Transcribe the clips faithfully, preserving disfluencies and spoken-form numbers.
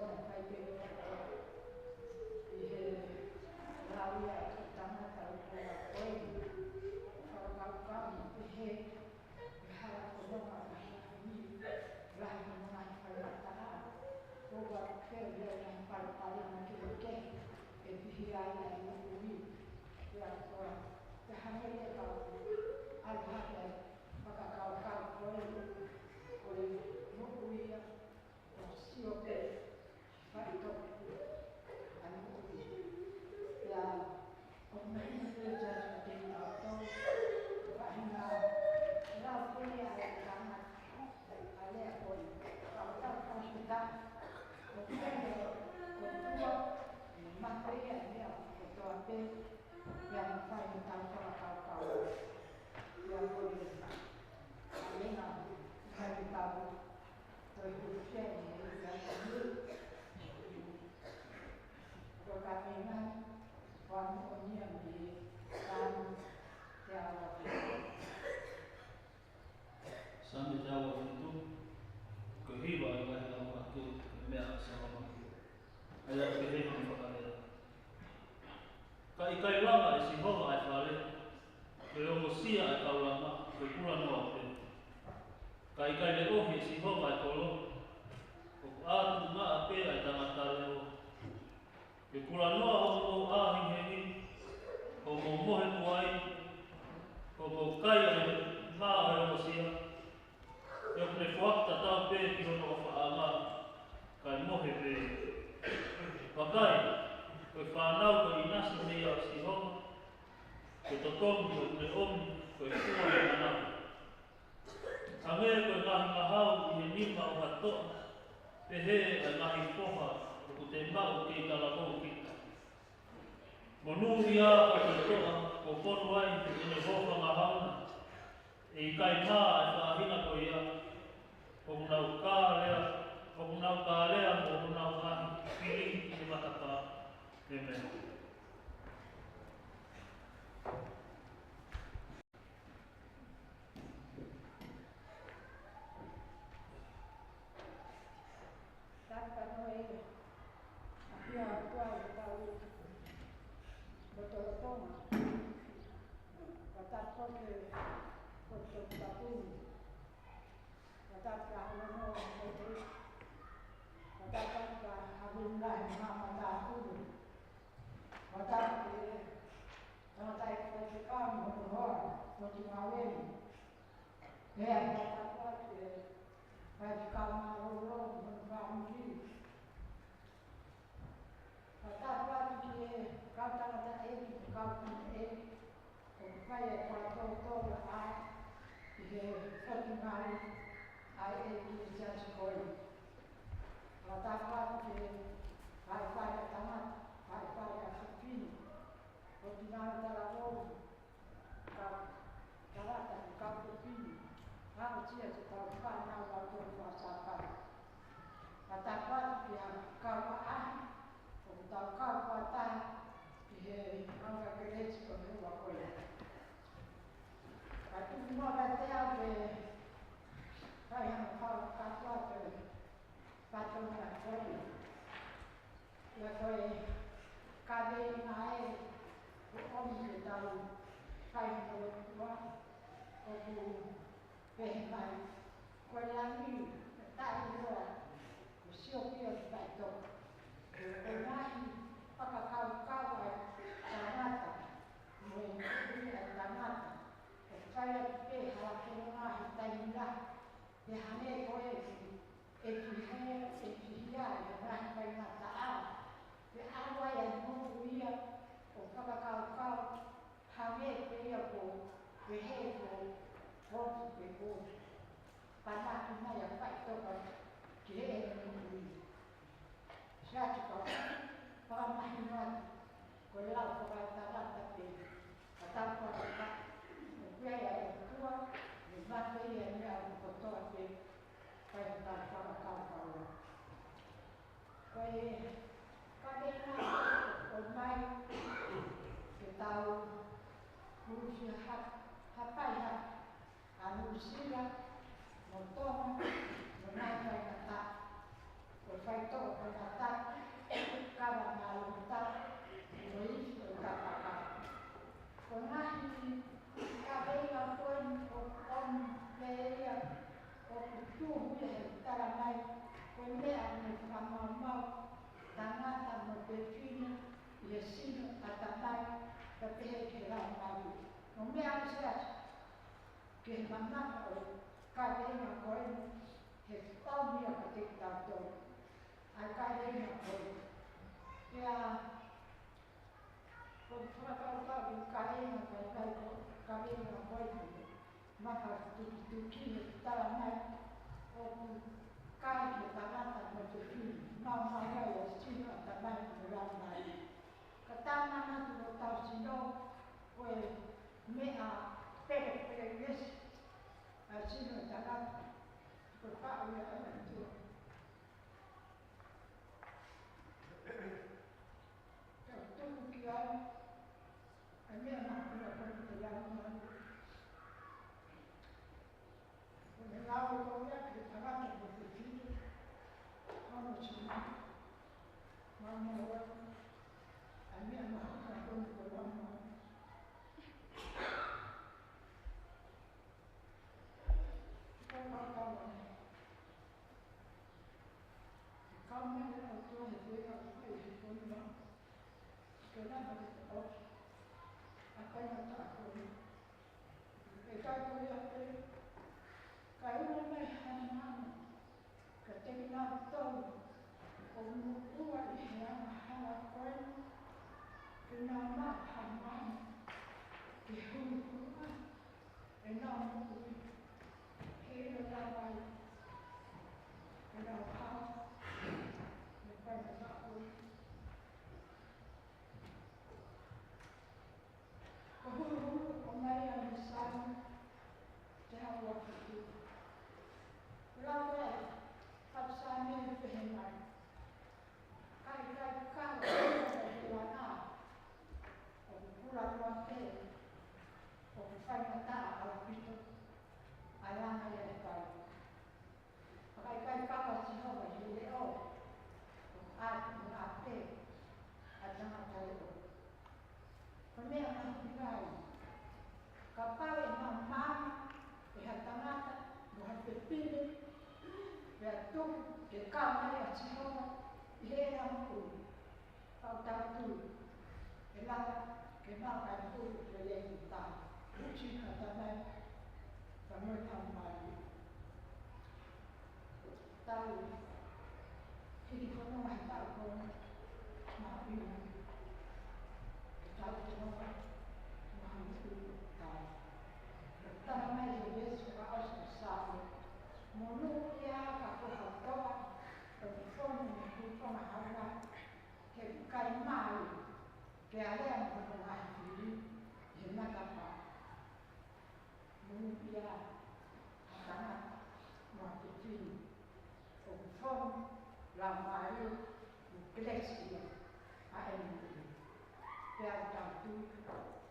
Naʻe fai pē ʻi he lau ia ʻa e tangata ʻo e kolo ko eni. Fakakaukau mo pehē, ʻi he hala ko ē ʻo e ngaahi, lahi mo e ngaahi faingataʻa. ʻOku ou kei ʻi ai e ngaahi palopalema kehekehe ʻe pihia ai ʻa e moʻui. Pea ko e, pea hangē ia ka u ʻalu hake ai fakakaukau ko e, ko e moʻui ia, ʻo sio pē faʻitoka ʻa e moʻui. Pea ʻoku mahino pē ʻe Siaosi ko eni ʻa e tau faʻahinga lau pē ʻa e tangata, ʻa e lea ko ē, ka ʻoku tau fakafetaʻi ʻoku ʻi ai e ʻOtua, ʻe mafai ʻa e meʻa kotoa pē, pea mafai ʻetau fakakaukau. Pea ko e, ʻa e meʻa, ʻikai ke tau toe hūfia ʻi he ʻaho ni. Ko e kaveinga, ko e moʻoni ia mei he Saame teau afe. Saame teau afe fitu, ko e hiva ʻo e ngaahi lau atu, ko e meʻa ʻa Salomone. ʻA ia ʻoku pehē hono fakalea: Ka ʻikai langa ʻe Sihova ʻa e fale, ko e ongosia ʻa e kau langa, ko e kulanoa pē. Ka ʻikai leʻohi ʻe Sihova ʻa e kolo, ʻoku ʻātunga pē ʻa e tangata leʻo. Ko e kulanoa hoʻomou ʻā hengihengi, hoʻomou mohe tuai, hoʻomou kai ʻa e mā ʻo e ongosia, he ʻoku ne foaki tatau pē ki hono ʻofaʻanga, kae mohe pē. Vakai, ko e fānau ko e ʻinasi mei a Sihova, ko e totongi ʻoku ne ʻomi, ko e fua ʻo e manava. Hangē ko e ngaahi ngahau ʻi he nima ʻo ha toʻa, pehē ʻa e ngaahi foha ʻoku te maʻu kei talavou kita. Monūʻia ʻa e toʻa kuo fonu ai ʻene hofa ngahau na, ʻe ʻikai mā ʻa e faʻahinga ko ia, ʻoku nau kālea, ʻoku nau kālea mo ʻoku nau ngaahi fili ʻi he matapā. ʻĒmeni. Tata noe, ʻa ia ʻoku ʻi ai ʻetau lotolotonga. Ka tata ko e, ko e tau tapuni. Ka tata ka hano no, ka tata ka hano na, ma ma tapuni. Ka tata ke, ka tata ke ka mo no, ko e tau ngāue ni. Pea fakatapu atu ki he faifekau mālōlō mo hono fāmili. Fakatapu atu ki he kau tangataʻeiki, kau tangataʻeiki ʻoku fai ʻa e fakatōtōlaʻā ʻi he Potungāue ʻa e ʻEiki ʻi he Siasi ko eni. Fakatapu atu ki he faifekau tangata, faifekau fefine, Potungāue Talavou, kau tangata, kau fefine, kau tia, kau fānau ʻa e ʻOtua Sāpate. Fakatapu atu ki he kau ʻaʻahi ʻoku tau kau fakataha ʻi he Maunga Kelesi ʻo e ʻaho ko eni. Ka tuku muʻa kiate au ke fai hano fakatapu atu e fatongia ko eni. ʻA ia ko e kaveinga ē ʻoku ʻomi ke tau fai hano lotua, ʻoku pehē mai: Ko e langi, ko e taʻeʻiloa, ko e siopio ki faʻitoka. Ko e ngaahi fakakaukau ʻa e tangata, mo e moʻui ʻa e tangata, ʻoku fai atu pē hala fononga he taimi lahi. Pea hangē ko e, ʻe pihia, ʻe pihia ʻi he ngaahi faingataʻa. Pea ʻalu ai ʻa e moʻui ia ʻo fakakaukau, hangē pē ia ko, pehē ko, ko, pe ko, panaki mai ʻa faʻitoka ki heʻene moʻui. Siaosi, kau fakamahino atu, ko e lau fakaetangata pē, ka tau fakakaukau, ʻoku ʻi ai ʻa e ʻOtua, ʻe mafai ʻa e meʻa kotoa pē, kae tau fakakaukau. Ko e kaveinga ʻoku ʻomai ke tau hūfia ha, hapai ha, ʻa Nuʻusila mo Tonga, mo e ngaahi faingataʻa, ko e faitoʻo ko e ngaahi ki he mamata ʻo e kaveinga ko eni, he ʻomi ia kiate kitautolu ʻa e kaveinga ko eni. Pea ko e fakakaukau ki he kaveinga ko eni, ko e kaveinga ko eni, maʻa e tukituki ʻoku tala mai ʻoku ʻikai ke tangata mo e fefine, maumau ai ʻa e sino ʻa e Tamai mo e Laumālie. Ka tau manatu ʻoku tau sino, ko e meʻa pelepele ʻeni ʻa e sino ʻo e tangata, ko e faʻu ia ʻa e ʻOtua. Ka tuku ki ai ʻa e meʻa māfana ko eni ʻa e Laumālie. Ko e lau ko ia ki he tangata mo e fefine, hono sino, maumau ai ʻa e meʻa māfana ko eni ko e Laumālie. Ko e lau ko eni. Ke kau mai ʻa e ʻOtua he feinga ʻoku fai he fonua. Ke lava ke ta ʻofa ʻa e faingataʻa ko eni. ʻE kau ko ia pē, kae ʻoua naʻa ʻi ai ha mano kiate kinautolu ʻoku moʻua ʻi he angahala ko eni, ke nau maʻu ha mano ke huluhulu ai ʻenau moʻui, he ʻilo lava ai ʻenau hao mei he faingataʻa ko eni. Ko e huluhulu ʻoku ʻomai ia mei he Saame teau uafitu. Lau ʻe he Saame ʻo pehē mai: Ka ʻikai kau ʻa e ʻOtua ʻi he langa, ʻoku pula noa pē, ʻoku faingataʻa ʻaupito ʻa e langa ʻi he fai. Ka ʻikai kau ʻa Sihova ʻi he leʻo, ʻoku ʻātunga pē ʻa e tangata leʻo. Ko e meʻa mahuʻinga ia, kapau ʻe maumau ʻe ha tangata mo ha fefine, pea tuku ke kau mai ʻa Sihova ʻi heʻenau moʻui, pea ʻoku tau tui ʻe lava ke maʻu ʻa e moʻui lelei taha. Sino ʻa e Tamai, pea mo e Laumālie. Tau hiki fononga he taʻu ko eni, mahuʻinga ke tau fononga, mahuʻinga ke tau. Tala mai ʻe he veesi fakaʻosi ʻo e Saame: Monūʻia ka ko ha toa ʻoku fonu mei he kuponga haunga, he ʻoku ʻikai mā ia, pea lea mo hono ngaahi fili ʻi he matapā. Monūʻia ha tangata mo ha fefine ʻoku fonu Laumālie mo kelesi ʻa e moʻui. Pea ʻoku tau tui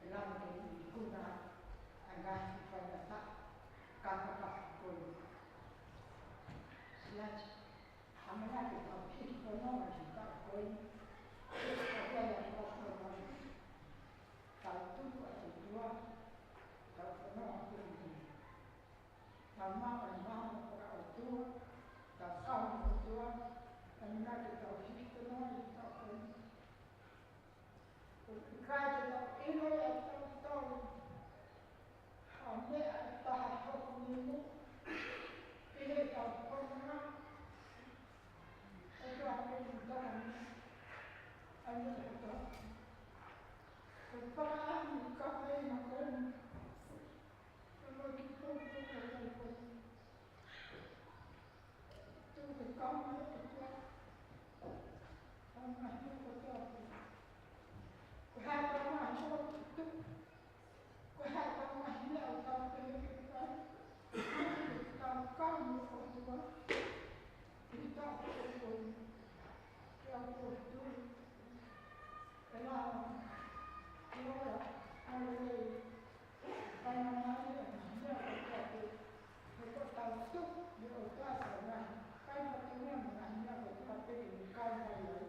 ʻe lava ke ikuna ʻa e ngaahi faingataʻa kākā ko eni. Siasi, ʻamanaki ke tau hiki fononga ki he taʻu ko eni. Ko ia ia ko e fononga. Tau tuku ʻa e ʻOtua, tau fononga ko eni. Tau maʻu ʻa e maama fakaʻotua, tau kau mo e ʻOtua, ʻamanaki ke tau hiki fononga ki he taʻu ko eni. ʻOku ʻikai ke tau ʻilo ʻe tautolu ha meʻa ʻe taha ʻi hoku nima, ʻi heʻetau fononga, ʻe ʻikai ke tau ʻilo ʻa e meʻa kotoa. Ko e fakaʻamu ka mei na ko eni, ko e loki poupou ko e loki poupou. Tuku ke kau mai ʻa e ʻOtua ʻi heʻetau ngaahi meʻa kotoa pē. Ko e hā ʻetau ngaahi fokotuʻutuʻu, ko e hā ʻetau ngaahi meʻa ʻoku tau pehē ke fai, tau kau mo e ʻOtua ʻi he taʻu ko eni. Ke ʻoua ʻe tui, ʻe lava ke ora ʻa e lelei. Kae ʻumaʻā ʻa e ngaahi meʻa kotoa pē, he ko ʻetau tuʻu mei he ʻOtua ʻa e ngaahi fakafatongia mo e ngaahi meʻa kotoa pē ʻe kau mai ai.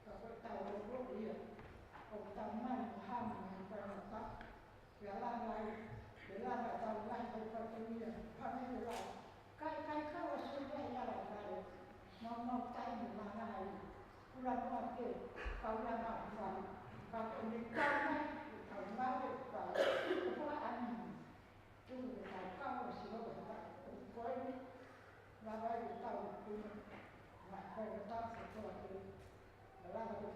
Ka ko ʻetau loto ia ʻoku tau mai mo ha meʻa ʻi he faingataʻa, ke lava ai, ke lava ʻetau ngaahi fakafatongia, pea mo e ʻoku lava. Ka ʻikai kau ʻa Sihova ʻi he langa, maumau taimi langa ai. Pula noa pē, kau langa ʻo fai. Ka ko ʻene kau mai, ʻetau ngāue ʻo fai, ʻo fakaʻamu. Tau kau ʻo sio ki he taʻu ko eni, lava ai ke tau tuna, ma ko e tau se toa ke, lava ke